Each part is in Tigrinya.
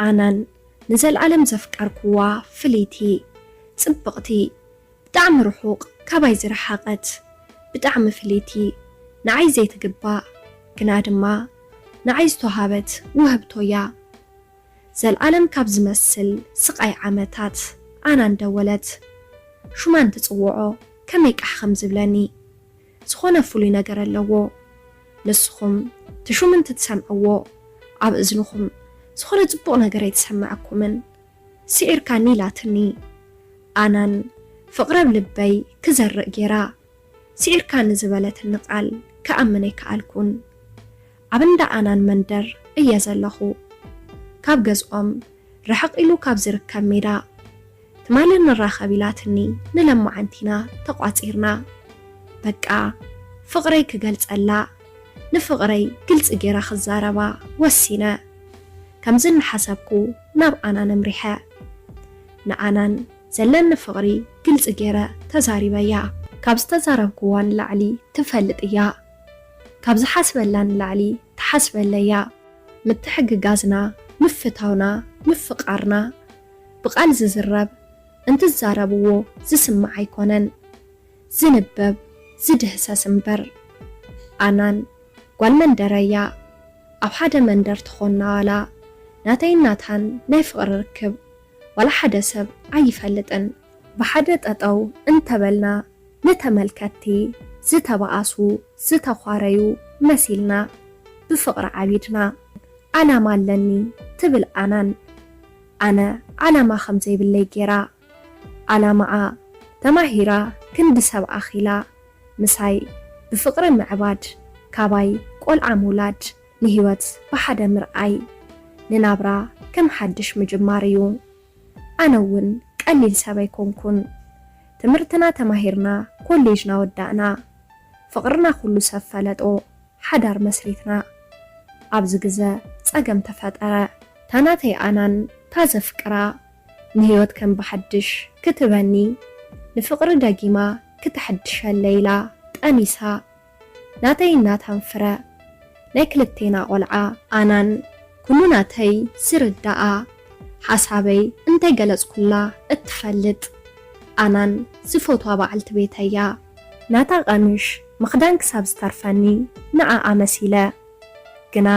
ኣናን ንዘልኣለም ዘፍቀርኩዋ ፍልይቲ፣ ጽብቕቲ፣ ብጣዕሚ ርሑቕ ካባይ ዝረሓቐት፣ ብጣዕሚ ፍልይቲ፣ ንዓይ ዘይትግባእ፣ ግና ድማ ንዓይ ዝተዋሃበት ውህብቶ'ያ። ዘልኣለም ካብ ዝመስል ስቓይ ዓመታት ኣናን ደወለት። ሹማ እንትጽውዖ ከመይ ቃሕ ከም ዝብለኒ። ዝኾነ ፍሉይ ነገር ኣለዎ። ንስኹም እቲ ሹም እንትትሰምዕዎ ኣብ እዝንኹም ዝኾነ ጽቡቕ ነገር ኣይትሰምዐኩምን። ስዒርካኒ ኢላትኒ። ኣናን ፍቕሪ ኣብ ልበይ ክዘርእ ጌራ። ስዒርካኒ ዝበለትኒ ቃል ክኣምን ኣይከኣልኩን። ኣብ እንዳ ኣናን መንደር እየ ዘለኹ። ካብ ገዝኦም ርሕቕ ኢሉ ካብ ዝርከብ ሜዳ። ትማሊ ንራኸብ ኢላትኒ ንለማዓንቲ ኢና ተቋጺርና። በቃ ፍቕረይ ክገልጸላ፣ ንፍቕረይ ግልጺ ጌራ ክዛረባ ወሲነ። ከምዚ እናሓሰብኩ ናብ ኣናን ኣምሪሐ። ንኣናን ዘለኒ ፍቕሪ ግልጺ ጌረ ተዛሪበያ። ካብ ዝተዛረብክዋ ንላዕሊ ትፈልጥ እያ። ካብ ዝሓስበላ ንላዕሊ ትሓስበለይ እያ። ምትሕግጋዝና፣ ምፍታውና፣ ምፍቓርና ብቓል ዝዝረብ፣ እንትዛረብዎ ዝስማዕ ኣይኮነን፣ ዝንበብ፣ ዝድህሰስ እምበር። ኣናን ጓል መንደረይ እያ። ኣብ ሓደ መንደር ትኾና ዋላ ናተይን ናታን ናይ ፍቕሪ ርክብ ዋላ ሓደ ሰብ ኣይፈልጥን። ብሓደ ጠጠው እንተበልና ንተመልከትቲ ዝተባኣሱ፣ ዝተዃረዩ መሲልና ብፍቕሪ ዓቢድና። ዓላማ ኣለኒ ትብል ኣናን፣ ኣነ ዓላማ ከም ዘይብለይ ጌራ። ዓላማኣ ተማሂራ ክንዲ ሰብ ኣኺላ ምሳይ ብፍቕሪ ምዕባድ፣ ካባይ ቆልዓ ምውላድ፣ ንህይወት ብሓደ ምርኣይ፣ ንናብራ ከም ሓድሽ ምጅማር እዩ። ኣነ እውን ቀሊል ሰብ ኣይኮንኩን። ትምህርትና ተማሂርና ኮሌጅና ወዳእና። ፍቕርና ኩሉ ሰብ ፈለጦ። ሓዳር መስሪትና። ኣብዚ ግዘ ጸገም ተፈጠረ። ታናተይ ኣናን ታዘፍቅራ ንህይወት ከም ብሓድሽ ክትበኒ፣ ንፍቕሪ ደጊማ ክተሐድሸለይ ኢላ ጠኒሳ። ናተይ ናታን ፍረ ናይ ክልቴና ቆልዓ። ኣናን ኩሉ ናተይ ዝርዳኣ፣ ሓሳበይ እንተይገለጽኩላ እትፈልጥ፣ ኣናን ዝፈትዋ በዓልቲ ቤተያ። ናታ ቀምሽ ምኽዳን ክሳብ ዝተርፈኒ ንዓኣ መሲለ። ግና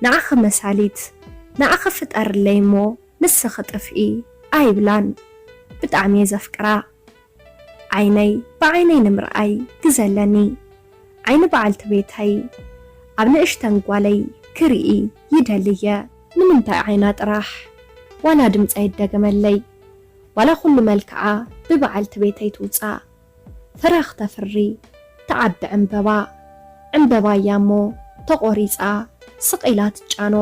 ንዓኺ መሳሊት፣ ንዓኺ ፍጠርለይ እሞ ንስኺ ጥፍኢ ኣይብላን። ብጣዕሚ እየ ዘፍቅራ። ዓይነይ ብዓይነይ ንምርኣይ ግዘ ኣለኒ። ዓይኒ በዓልቲ ቤተይ ኣብ ንእሽተን ጓለይ ክርኢ ይደሊ እየ። ንምንታይ ዓይና ጥራሕ? ዋላ ድምጻ ይደገመለይ፣ ዋላ ኩሉ መልክዓ ብበዓልቲ ቤተይ ትውጻእ። ፍረ ክተፍሪ ትዓቢ ዕምበባ፣ ዕምበባ እያ እሞ ተቖሪጻ ስቕ ኢላ ትጫኖ።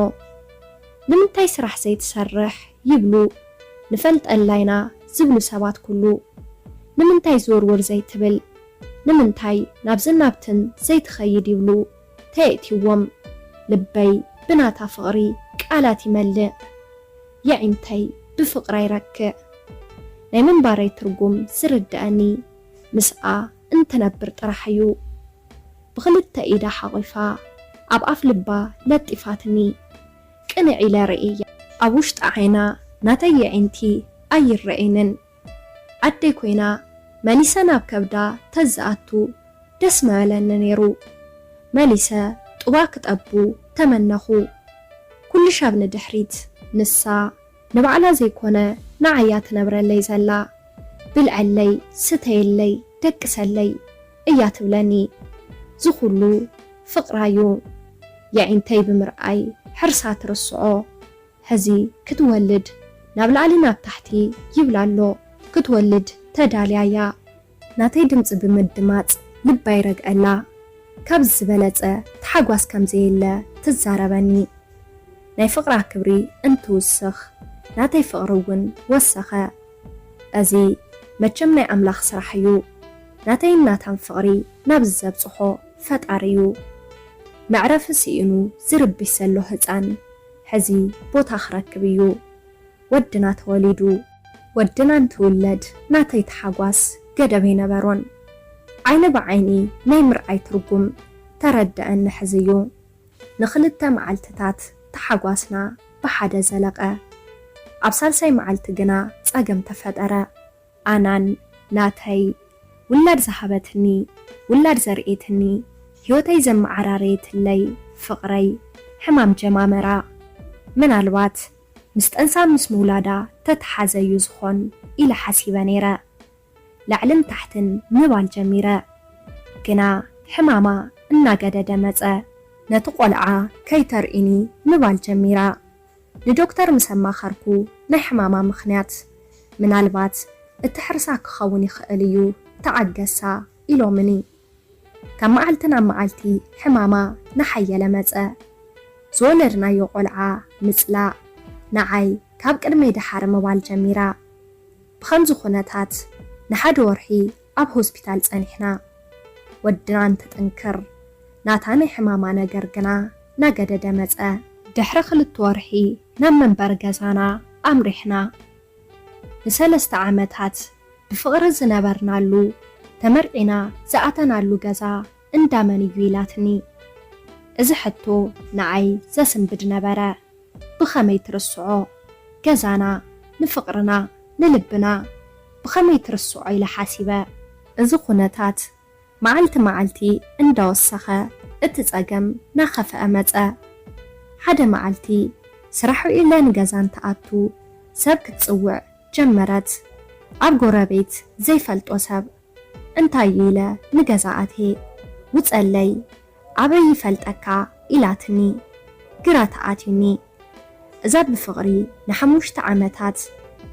ንምንታይ ስራሕ ዘይትሰርሕ ይብሉ፣ ንፈልጠላ ኢና ዝብሉ ሰባት ኩሉ። ንምንታይ ዝውርውር ዘይትብል፣ ንምንታይ ናብዝን ናብትን ዘይትኸይድ ይብሉ። ተየእትይዎም ልበይ ብናታ ፍቕሪ ቃላት ይመልእ። የዒንተይ ብፍቕራ ይረክእ። ናይ ምንባረይ ትርጉም ዝርድኣኒ ምስኣ እንትነብር ጥራሕ እዩ። ብኽልተ ኢዳ ሓቒፋ ኣብ ኣፍ ልባ ለጢፋትኒ። ቅንዕ ኢለ ርእየያ። ኣብ ውሽጢ ዓይና ናተይ የዒንቲ ኣይረኣይንን። ኣደይ ኮይና መሊሰ ናብ ከብዳ ተዝኣቱ ደስ ምበለኒ ነይሩ። መሊሰ ጡባ ክጠቡ ተመነኹ። ኩሉ ሻብ ንድሕሪት፣ ንሳ ንባዕላ ዘይኮነ ንዓያ ትነብረለይ ዘላ። ብልዐለይ፣ ስተየለይ፣ ደቅሰለይ እያ ትብለኒ። ዝኹሉ ፍቕራዩ። የዒንተይ ብምርኣይ ሕርሳ ትርስዖ። ሕዚ ክትወልድ ናብ ላዕሊ ናብ ታሕቲ ይብላ ኣሎ። ክትወልድ ተዳልያ እያ። ናተይ ድምፂ ብምድማፅ ልባ ይረግዐላ። ካብ ዝበለፀ ተሓጓስ ከም ዘየለ ትዛረበኒ። ናይ ፍቕራ ክብሪ እንትውስኽ ናተይ ፍቕሪ እውን ወሰኸ። እዚ መቸም ናይ ኣምላኽ ስራሕ እዩ። ናተይን ናታን ፍቕሪ ናብዚ ዘብፅሖ ፈጣሪ እዩ። መዕረፊ ስኢኑ ዝርብሽ ዘሎ ህፃን ሕዚ ቦታ ክረክብ እዩ። ወድና ተወሊዱ። ወድና እንትውለድ ናተይ ተሓጓስ ገደብ ኣይነበሮን። ዓይኒ ብዓይኒ ናይ ምርኣይ ትርጉም ተረደኣኒ ሕዚ እዩ። ንኽልተ መዓልትታት ተሓጓስና ብሓደ ዘለቐ። ኣብ ሳልሳይ መዓልቲ ግና ጸገም ተፈጠረ። ኣናን ናተይ ውላድ ዝሃበትኒ፣ ውላድ ዘርእየትኒ፣ ህይወተይ ዘመዓራረየትለይ ፍቕረይ ሕማም ጀማመራ። ምናልባት ምስ ጠንሳ ምስ ምውላዳ ተተሓዘ እዩ ዝኾን ኢለ ሓሲበ ነይረ። ላዕልን ታሕትን ምባል ጀሚረ። ግና ሕማማ እናገደደ መጸ። ነቲ ቆልዓ ከይተርኢኒ ምባል ጀሚራ። ንዶክተር ምስ ኣማኸርኩ ናይ ሕማማ ምኽንያት ምናልባት እቲ ሕርሳ ክኸውን ይኽእል እዩ፣ ተዓገሳ ኢሎምኒ። ካብ መዓልቲ ናብ መዓልቲ ሕማማ ናሓየለ መጸ። ዝወለድናዮ ቆልዓ ምጽላእ ንዓይ ካብ ቅድመይ ደሓር ምባል ጀሚራ። ብኸምዚ ኩነታት ንሓደ ወርሒ ኣብ ሆስፒታል ጸኒሕና። ወድና እንትጥንክር ናታ ናይ ሕማማ ነገር ግና ናገደደ መጸ። ድሕሪ ክልተ ወርሒ ናብ መንበሪ ገዛና ኣምሪሕና። ንሰለስተ ዓመታት ብፍቕሪ ዝነበርናሉ፣ ተመርዒና ዝኣተናሉ ገዛ እንዳመን እዩ ኢላትኒ። እዚ ሕቶ ንዓይ ዘስንብድ ነበረ። ብኸመይ ትርስዖ? ገዛና፣ ንፍቕርና፣ ንልብና ብኸመይ ትርስዖ ኢለ ሓሲበ። እዚ ኩነታት መዓልቲ መዓልቲ እንዳወሰኸ እቲ ጸገም ናኸፍአ መጸ። ሓደ መዓልቲ ስራሕ ውዒለ ንገዛ እንትኣቱ ሰብ ክትጽውዕ ጀመረት። ኣብ ጎረቤት ዘይፈልጦ ሰብ። እንታይ ኢለ ንገዛ ኣትየ። ውጸለይ፣ ኣበይ ይፈልጠካ ኢላትኒ። ግራ ተኣትዩኒ። እዛ ብፍቕሪ ንሓሙሽተ ዓመታት፣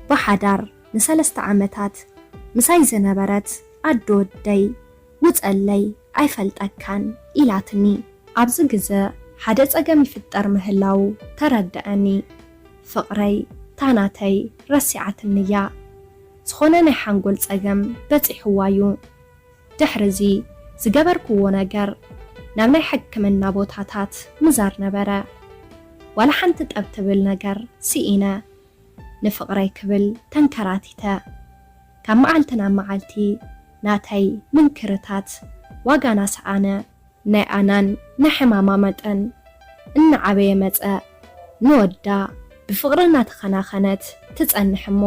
ብሓዳር ንሰለስተ ዓመታት ምሳይ ዝነበረት ኣዶ ወደይ፣ ውጸለይ ኣይፈልጠካን ኢላትኒ። ኣብዚ ግዘ ሓደ ጸገም ይፍጠር ምህላው ተረደኣኒ። ፍቕረይ ታናተይ ረሲዓትንያ። ዝኾነ ናይ ሓንጎል ጸገም በጺሕዋ እዩ። ድሕርዚ ዝገበርክዎ ነገር ናብ ናይ ሕክምና ቦታታት ምዛር ነበረ። ዋላ ሓንቲ ጠብ ትብል ነገር ስኢነ ንፍቕረይ ክብል ተንከራቲተ። ካብ መዓልቲ ናብ መዓልቲ ናተይ ምንክርታት ዋጋ ናሰኣነ። ናይ ኣናን ናይ ሕማማ መጠን እናዓበየ መጸ። ንወዳ ብፍቕሪ እናተኸናኸነት ትጸንሕ እሞ፣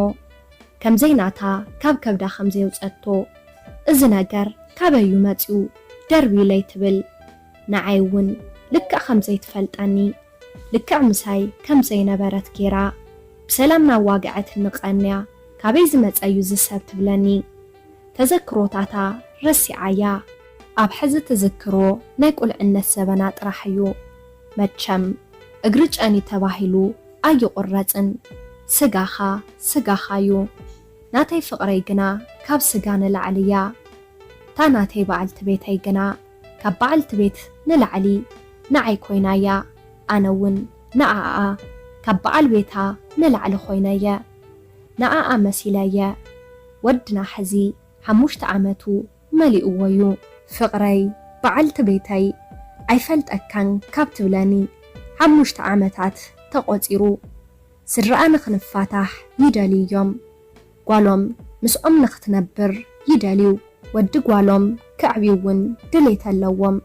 ከምዘይ ናታ ካብ ከብዳ ከምዘየውጸቶ፣ እዚ ነገር ካበይ እዩ መጺኡ ደርቢለይ ትብል። ንዓይ እውን ልክዕ ከምዘይትፈልጠኒ፣ ልክዕ ምሳይ ከምዘይነበረት ጌራ፣ ብሰላም ናዋግዐትኒ ቀንያ፣ ካበይ ዝመጸ እዩ እዚ ሰብ ትብለኒ። ተዘክሮታታ ረሲዓያ። ኣብ ሕዚ ትዝክሮ ናይ ቁልዕነት ዘበና ጥራሕ እዩ። መቸም እግሪ ጨኒ ተባሂሉ ኣይቑረጽን። ስጋኻ ስጋኻ እዩ። ናተይ ፍቕረይ ግና ካብ ስጋ ንላዕሊ እያ። እታ ናተይ በዓልቲ ቤተይ ግና ካብ በዓልቲ ቤት ንላዕሊ ንዓይ ኮይና እያ። ኣነ እውን ንኣኣ ካብ በዓል ቤታ ንላዕሊ ኮይነ እየ። ንኣኣ መሲለ እየ። ወድና ሕዚ ሓሙሽተ ዓመቱ መሊእዎ እዩ። ፍቕረይ በዓልቲ ቤተይ ኣይፈልጠካን ካብ ትብለኒ ሓሙሽተ ዓመታት ተቖጺሩ። ስድራኣ ንኽንፋታሕ ይደልዩ እዮም። ጓሎም ምስኦም ንኽትነብር ይደልዩ። ወዲ ጓሎም ከዕብዩ እውን ድሌት ኣለዎም።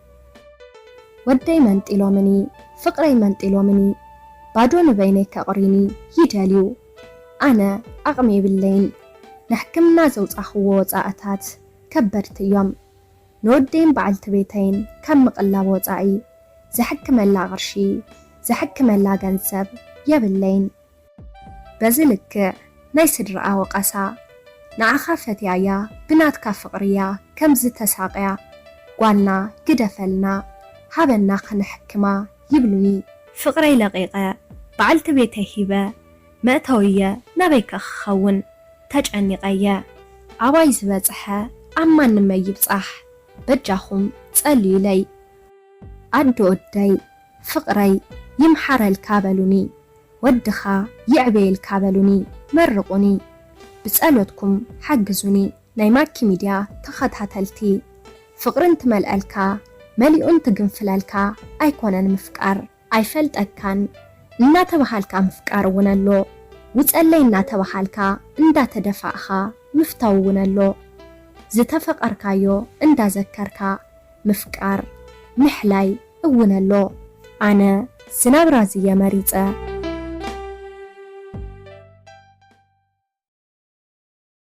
ወደይ መንጢሎምኒ፣ ፍቕረይ መንጢሎምኒ፣ ባዶ ንበይነይ ከቕርዩኒ ይደልዩ። ኣነ ዓቕሚ የብለይን። ንሕክምና ዘውጻኽዎ ወጻእታት ከበድቲ እዮም። ንወደይን በዓልቲ ቤተይን ካብ ምቕላብ ወጻኢ ዘሕክመላ ቅርሺ፣ ዘሕክመላ ገንዘብ የብለይን። በዚ ልክዕ ናይ ስድራኣ ወቐሳ፣ ንዓኻ ፈትያያ ብናትካ ፍቕርያ ከምዚ ተሳቕያ፣ ጓልና ግደፈልና፣ ሃበና ከነሕክማ ይብሉኒ። ፍቕረይ ለቒቐ፣ በዓልቲ ቤተይ ሂበ፣ መእተዊየ ናበይከ ክኸውን ተጨኒቐየ። ኣባይ ዝበጽሐ ኣብ ማንም ኣይብጻሕ፣ በጃኹም ጸልዩለይ። ኣዶ ወደይ፣ ፍቕረይ ይምሓረልካ በሉኒ፣ ወድኻ ይዕበየልካ በሉኒ፣ መርቑኒ፣ ብጸሎትኩም ሓግዙኒ። ናይ ማኪ ሚድያ ተኸታተልቲ፣ ፍቕሪ እንትመልኣልካ መሊኡ እንትግንፍለልካ ኣይኮነን ምፍቃር። ኣይፈልጠካን እናተባሃልካ ምፍቃር እውን ኣሎ። ውጸለይ እናተባሃልካ እንዳተደፋእኻ ምፍታው እውን ኣሎ። ዝተፈቐርካዮ እንዳዘከርካ ምፍቃር፣ ምሕላይ እውን ኣሎ። ኣነ ዝናብራ ዝየ መሪጸ።